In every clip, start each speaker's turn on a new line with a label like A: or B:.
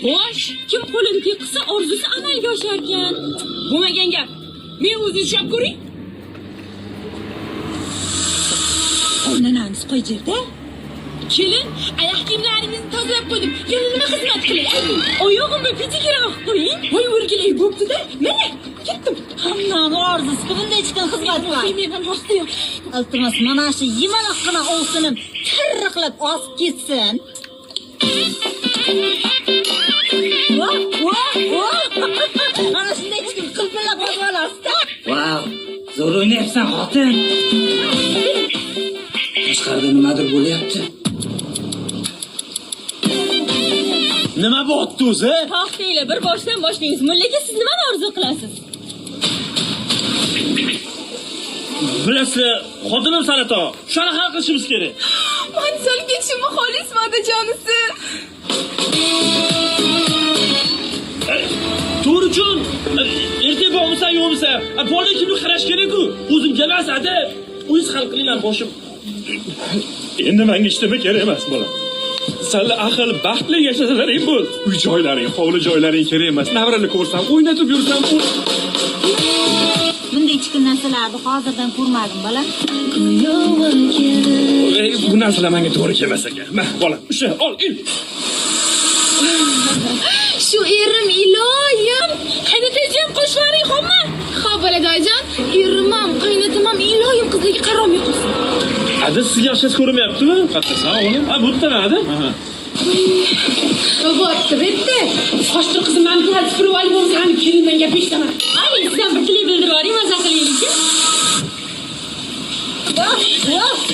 A: Xo'sh, kim qo'lini teqsa orzusi amalga oshar ekan.
B: Bo'lmagan gap. Men o'zingiz ushlab ko'ring.
A: O'rnanamiz qo'y jerda.
B: Kelin, oyoq kiyimlaringizni tozalab qo'ydim. Yana nima xizmat qilay? Ayting.
A: Oyog'imga pedikura qilib qo'ying.
B: Voy o'rgilay bo'pti-da. Mana, ketdim.
C: Hammani orzusi bunday chiqqan xizmat bor.
B: Men ham yoqdi.
C: Iltimos, mana shu yumaloqqina ovsinim tirriqlab osib ketsin. Voh, voh, voh. Mana shunday chiqib qilpillab osib olasiz-da.
D: Vau, zo'r o'ynayapsan, xotin. Tashqarida nimadir bo'lyapti.
E: Nima bo'pti o'zi?
A: To'xtanglar, bir boshdan boshlaymiz. Mulla aka, siz nimani orzu qilasiz?
E: Bilasizlar, xotinim saraton. Shuni hal qilishimiz kerak.
B: Mani solib ketishimni xohlaysiz, otajonisi.
E: To'g'ri uchun ertak bormisan, yo'qmisan? Bola kimni qarash kerak-ku? O'zimga emas, ada. O'zingiz hal qilinglar, boshim.
F: Endi menga hech nima kerak emas, bola. Salla ahil baxtli yashasalaring bo'ldi. Uy joylaring, hovli joylaring kerak emas. Navrani ko'rsam, o'ynatib yursam,
C: Bunday chiqin narsalarni hozirdan ko'rmadim, bola.
F: Bu narsalar menga to'g'ri kelmas ekan. Ma, bola, usha, ol, il.
B: Shu erim iloyim. Qaynotajam qoshlaring xommi? Xo'p, boladajon, erim ham, qaynotam ham iloyim qizlarga qaromay qolsin.
E: Ada sizga o'xshash ko'rinmayaptimi?
F: Qattasan, o'g'lim?
E: Ha, bu yerdan ada.
B: Bo'pti, bitta. Qoshtir qizim, meni bilan supurib olib bo'lmasa, hani kelindan gap eshitaman.
A: Ayning, siz ham bir tilak bildirib yuboring, maza qilaylikchi.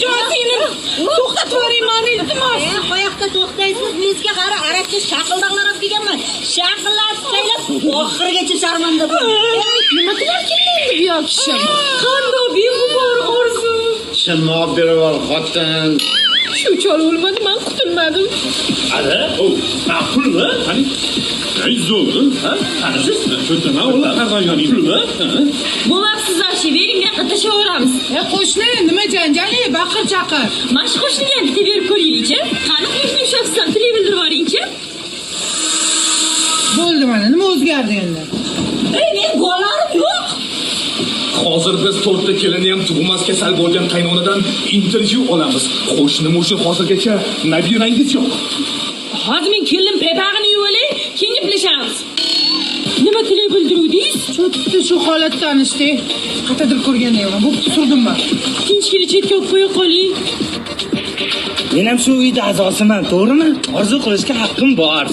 B: Jon singlim, to'xtatib yuboring mani, iltimos.
C: Qoyoqda to'xtaysiz? Mezga qara, arabcha shaqildoqlar olib kelganman. Shaqillatib taylab, oxirigacha sharmanda bo'ldim.
B: Nima qilarkin endi bu yoq kishim? Qandoq beg'ubor orzu.
G: Shimni olib berib ol, xotin.
B: Shu chol o'lmadi, men qutulmadim.
E: Ada, o, pulmi?
F: Qani? Ey, zo'r,
E: Ha? Qanisiz?
F: Cho'ntama, o'g'lim, qarg'an yoning.
E: Pulmi?
A: Bo'lmabsiz voshi, bering bu yoqqa tashlayveramiz.
B: Qo'shni, nima janjali? Baqir chaqir.
A: Mana shu qo'shniga ham bitta berib ko'raylikchi. Qani qo'shni ushlab siz ham tilak bildirib yuboringchi.
H: Bo'ldi mana, nima o'zgardi endi?
C: Ey, men bolalarim yo'q.
I: Hozir biz to'rtta kelini ham tug'mas kasal bo'lgan qaynonadan intervyu olamiz. Xo'sh, nima uchun hozirgacha nabirangiz yo'q?
B: Hozir men kelin pepag'ini yuvalay, keyin gaplashamiz.
A: Nima tilak bildiruvdingiz?
H: Cho'tdi shu holatda tanishdi. Qayerdadir ko'rgandayman. Bo'pti, surdim man.
A: Tinchgina chetga olib qo'ya qoling.
D: Men ham shu uyda a'zosiman, to'g'rimi? Orzu qilishga haqqim bor.